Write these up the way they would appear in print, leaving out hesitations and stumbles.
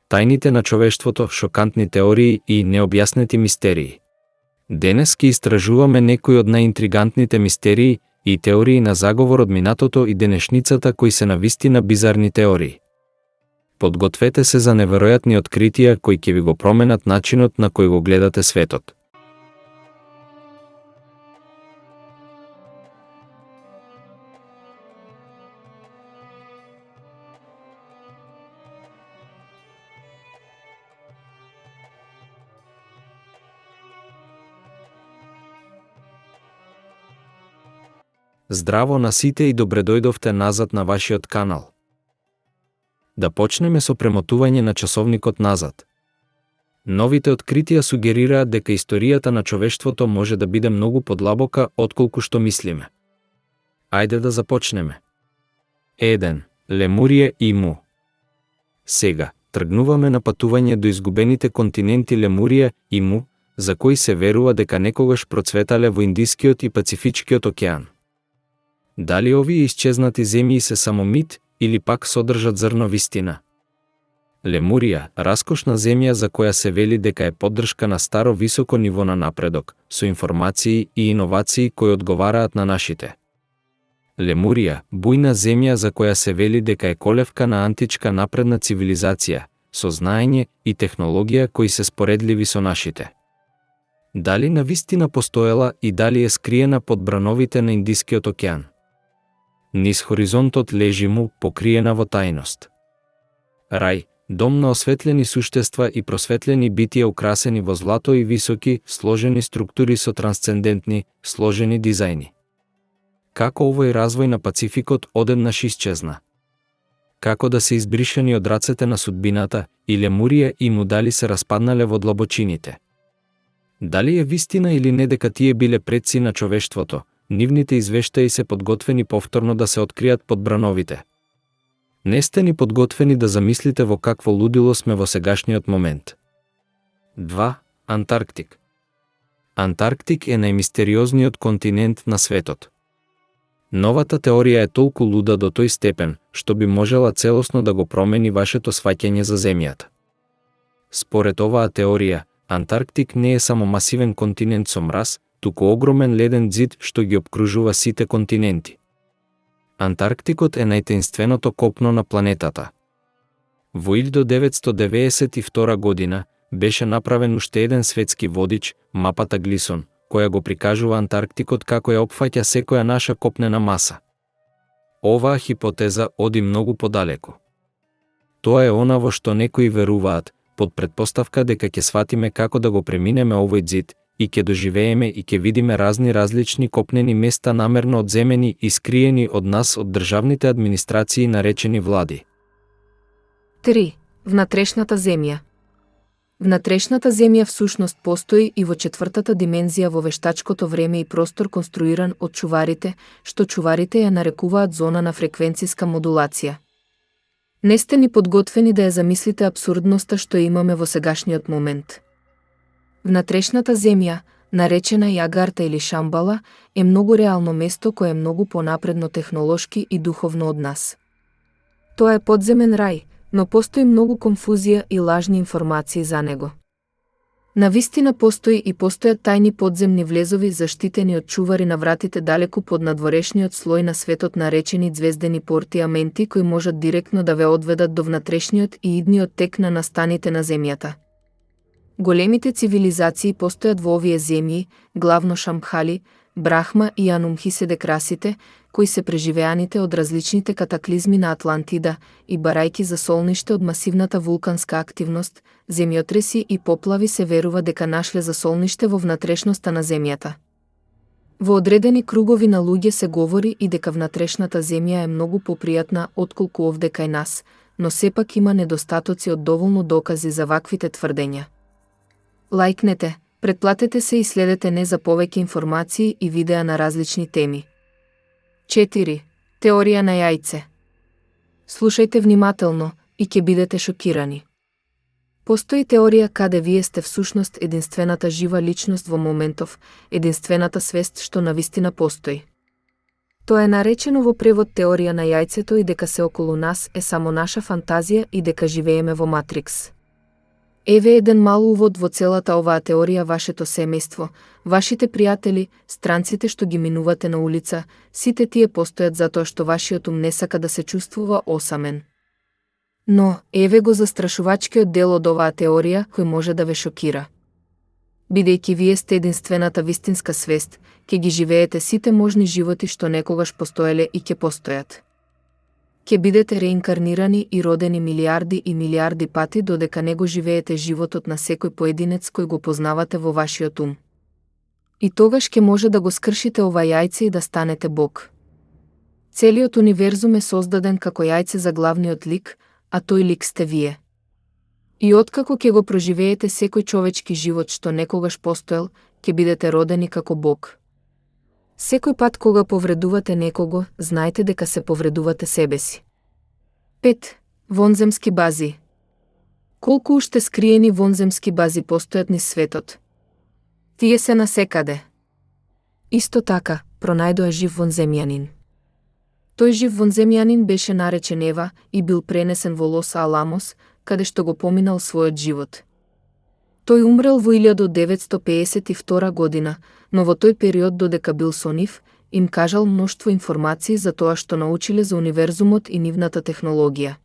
Тајните на човештвото, шокантни теории и необјаснети мистерии. Денес ќе истражуваме некои од најинтригантните мистерии и теории на заговор од минатото и денешницата кои се навистина бизарни теории. Подгответе се за неверојатни откритија кои ќе ви го променат начинот на кој го гледате светот. Здраво на сите и добре дојдовте назад на вашиот канал. Да почнеме со премотување на часовникот назад. Новите откритија сугерираат дека историјата на човештвото може да биде многу подлабока отколку што мислиме. Ајде да започнеме. 1. Лемурија и Му. Сега, тргнуваме на патување до изгубените континенти Лемурија и Му, за кои се верува дека некогаш процветале во Индискиот и Пацифичкиот океан. Дали овие исчезнати земји се само мит или пак содржат зрно вистина? Лемурија, раскошна земја за која се вели дека е поддршка на старо високо ниво на напредок, со информации и иновации кои одговараат на нашите. Лемурија, бујна земја за која се вели дека е колевка на античка напредна цивилизација, со знаење и технологија кои се споредливи со нашите. Дали навистина постоела и дали е скриена под брановите на Индискиот океан? Низ хоризонтот лежи Му, покриена во тајност. Рај, дом на осветлени суштества и просветлени битија украсени во злато и високи, сложени структури со трансцендентни, сложени дизајни. Како овој развој на Пацификот одеднаш исчезна? Како да се избришани од рацете на судбината, и Лемурија и Му дали се распаднале во длабочините? Дали е вистина или не дека тие биле предци на човештвото, нивните извештаи се подготвени повторно да се откријат под брановите? Не сте ни подготвени да замислите во какво лудило сме во сегашниот момент. 2. Антарктик. Антарктик е најмистериозниот континент на светот. Новата теорија е толку луда до тој степен, што би можела целосно да го промени вашето сваќање за Земјата. Според оваа теорија, Антарктик не е само масивен континент со мраз, туку огромен леден ѕид што ги опкружува сите континенти. Антарктикот е најтаинственото копно на планетата. Во 1992 година беше направен уште еден светски водич, мапата Глисон, која го прикажува Антарктикот како ја опфаќа секоја наша копнена маса. Оваа хипотеза оди многу подалеку. Тоа е она во што некои веруваат, под претпоставка дека ќе сватиме како да го преминеме овој ѕид, и ќе доживееме и ќе видиме различни копнени места намерно одземени и скриени од нас од државните администрации наречени влади. 3. Внатрешната земја. Внатрешната земја всушност постои и во четвртата димензија во вештачкото време и простор конструиран од чуварите, што чуварите ја нарекуваат зона на фреквенциска модулација. Не сте ни подготвени да ја замислите абсурдноста што имаме во сегашниот момент. Внатрешната земја, наречена Јагарта или Шамбала, е многу реално место кое е многу понапредно технолошки и духовно од нас. Тоа е подземен рај, но постои многу конфузија и лажни информации за него. Навистина постои и постојат тајни подземни влезови заштитени од чувари на вратите далеку под надворешниот слој на светот наречени ѕвездени порти аменти кои можат директно да ве одведат до внатрешниот и идниот тек на настаните на земјата. Големите цивилизации постојат во овие земји, главно Шамхали, Брахма и Анумхиседекрасите, кои се преживеаните од различните катаклизми на Атлантида и барајки за солниште од масивната вулканска активност, земјотреси и поплави се верува дека нашле за солниште во внатрешноста на земјата. Во одредени кругови на луѓе се говори и дека внатрешната земја е многу попријатна отколку овде кај нас, но сепак има недостатоци од доволно докази за ваквите тврдења. Лајкнете, претплатете се и следете не за повеќе информации и видеа на различни теми. 4. Теорија на јајце. Слушајте внимателно и ќе бидете шокирани. Постои теорија каде вие сте всушност единствената жива личност во моментов, единствената свест што навистина постои. Тоа е наречено во превод теорија на јајцето и дека се околу нас е само наша фантазија и дека живееме во Матрикс. Еве еден мал увод во целата оваа теорија. Вашето семејство, вашите пријатели, странците што ги минувате на улица, сите тие постојат затоа што вашиот ум не сака да се чувствува осамен. Но, еве го застрашувачкиот дел од оваа теорија кој може да ве шокира. Бидејќи вие сте единствената вистинска свест, ќе ги живеете сите можни животи што некогаш постоеле и ќе постојат. Ќе бидете реинкарнирани и родени милиарди и милиарди пати додека не го живеете животот на секој поединец кој го познавате во вашиот ум. И тогаш ќе може да го скршите ова јајце и да станете Бог. Целиот универзум е создаден како јајце за главниот лик, а тој лик сте вие. И откако ќе го проживеете секој човечки живот што некогаш постоел, ќе бидете родени како Бог. Секој пат кога повредувате некого, знаете дека се повредувате себе си. 5. Вонземски бази. Колку уште скриени вонземски бази постојат низ светот? Тие се насекаде. Исто така, пронајдоа жив вонземјанин. Тој жив вонземјанин беше наречен Ева и бил пренесен во Лос Аламос, каде што го поминал својот живот. Тој умрел во 1952 година, но во тој период додека бил со нив, им кажал мноштво информации за тоа што научиле за универзумот и нивната технологија.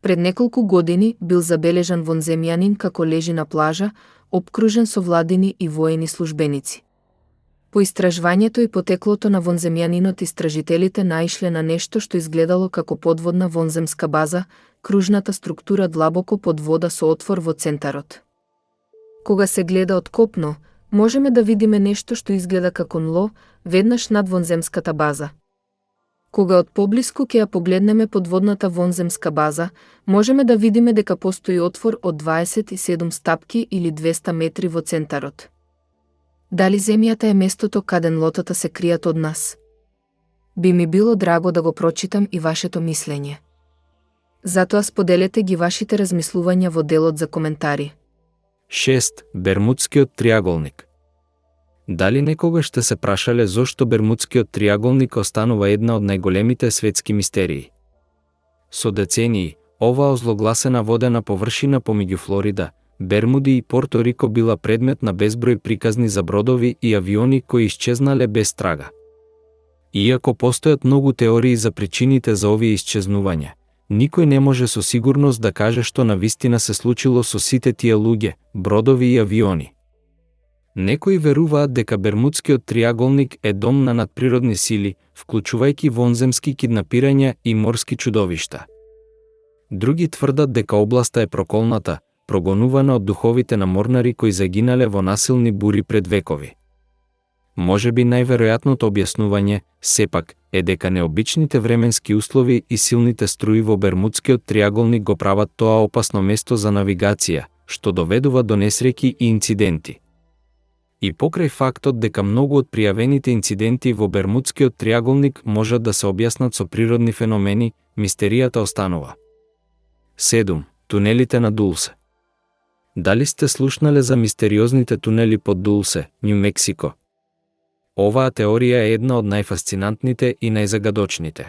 Пред неколку години бил забележан вонземјанин како лежи на плажа, опкружен со владини и воени службеници. По истражвањето и потеклото на вонземјанинот истражителите наишле на нешто што изгледало како подводна вонземска база, кружната структура длабоко под вода со отвор во центарот. Кога се гледа од копно, можеме да видиме нешто што изгледа како нло, веднаш над вонземската база. Кога од поблиску ќе ја погледнеме подводната вонземска база, можеме да видиме дека постои отвор од 27 стапки или 200 метри во центарот. Дали земјата е местото каде нлотата се кријат од нас? Би ми било драго да го прочитам и вашето мислење. Затоа споделете ги вашите размислувања во делот за коментари. 6. Бермудскиот триаголник. Дали некогаш сте се прашале зошто Бермудскиот триаголник останува една од најголемите светски мистерии? Со децении, оваа озлогласена водена површина помеѓу Флорида, Бермуди и Порто Рико била предмет на безброј приказни за бродови и авиони кои исчезнале без трага. Иако постојат многу теории за причините за овие исчезнувања, никој не може со сигурност да каже што навистина се случило со сите тие луѓе, бродови и авиони. Некои веруваат дека Бермудскиот триаголник е дом на надприродни сили, вклучувајќи вонземски киднапирања и морски чудовишта. Други тврдат дека областа е проколната, прогонувана од духовите на морнари кои загинале во насилни бури пред векови. Можеби најверојатното објаснување, сепак, е дека необичните временски услови и силните струи во Бермудскиот триаголник го прават тоа опасно место за навигација, што доведува до несреќи и инциденти. И покрај фактот дека многу од пријавените инциденти во Бермудскиот триаголник можат да се објаснат со природни феномени, мистеријата останува. 7. Тунелите на Дулсе. Дали сте слушнале за мистериозните тунели под Дулсе, Њу Мексико? Оваа теорија е една од најфасцинантните и најзагадочните.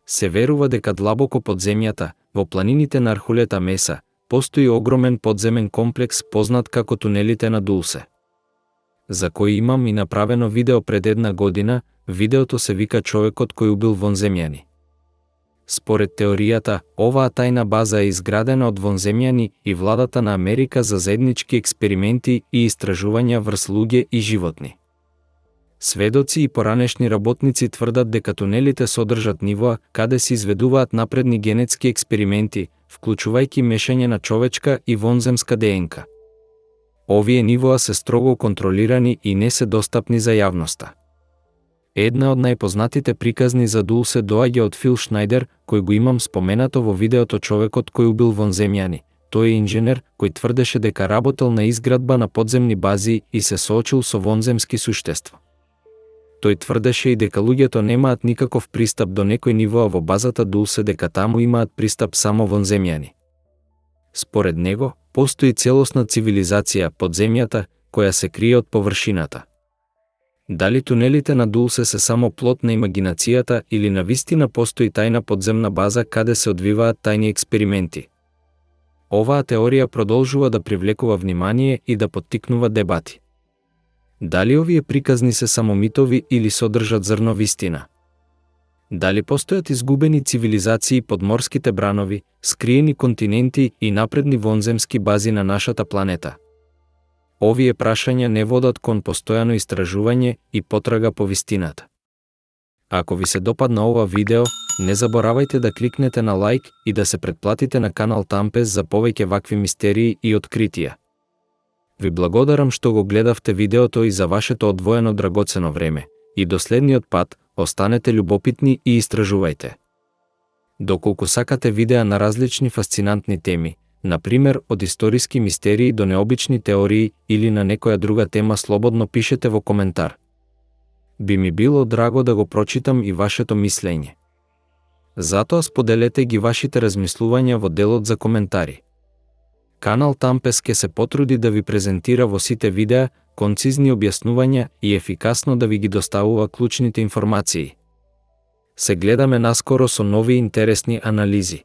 Се верува дека длабоко под земјата, во планините на Архулета Меса, постои огромен подземен комплекс познат како тунелите на Дулсе. За кој имам и направено видео пред една година, видеото се вика Човекот кој убил вонземјани. Според теоријата, оваа тајна база е изградена од вонземјани и владата на Америка за заеднички експерименти и истражувања врз луѓе и животни. Сведоци и поранешни работници тврдат дека тунелите содржат нивоа каде се изведуваат напредни генетски експерименти, вклучувајќи мешање на човечка и вонземска ДНК. Овие нивоа се строго контролирани и не се достапни за јавноста. Една од најпознатите приказни за Дулсе доаѓа од Фил Шнајдер, кој го имам споменато во видеото Човекот кој убил вонземјани. Тој е инженер кој тврдеше дека работел на изградба на подземни бази и се соочил со вонземски суштества. Тој тврдеше и дека луѓето немаат никаков пристап до некој нивоа во базата Дулсе, дека таму имаат пристап само вонземјани. Според него, постои целосна цивилизација под земјата, која се крие од површината. Дали тунелите на Дулсе се само плод на имагинацијата или навистина постои тајна подземна база каде се одвиваат тајни експерименти? Оваа теорија продолжува да привлекува внимание и да поттикнува дебати. Дали овие приказни се само митови или содржат зрно вистина? Дали постојат изгубени цивилизации под морските бранови, скриени континенти и напредни вонземски бази на нашата планета? Овие прашања не водат кон постојано истражување и потрага по вистината. Ако ви се допадна ова видео, не заборавајте да кликнете на лайк и да се претплатите на канал Тампес за повеќе вакви мистерии и откритија. Ви благодарам што го гледавте видеото и за вашето одвоено драгоцено време. И до следниот пат, останете љубопитни и истражувајте. Доколку сакате видеа на различни фасцинантни теми, например од историски мистерии до необични теории или на некоја друга тема, слободно пишете во коментар. Би ми било драго да го прочитам и вашето мислење. Затоа споделете ги вашите размислувања во делот за коментари. Канал Тампес ке се потруди да ви презентира во сите видеа концизни објаснувања и ефикасно да ви ги доставува клучните информации. Се гледаме наскоро со нови интересни анализи.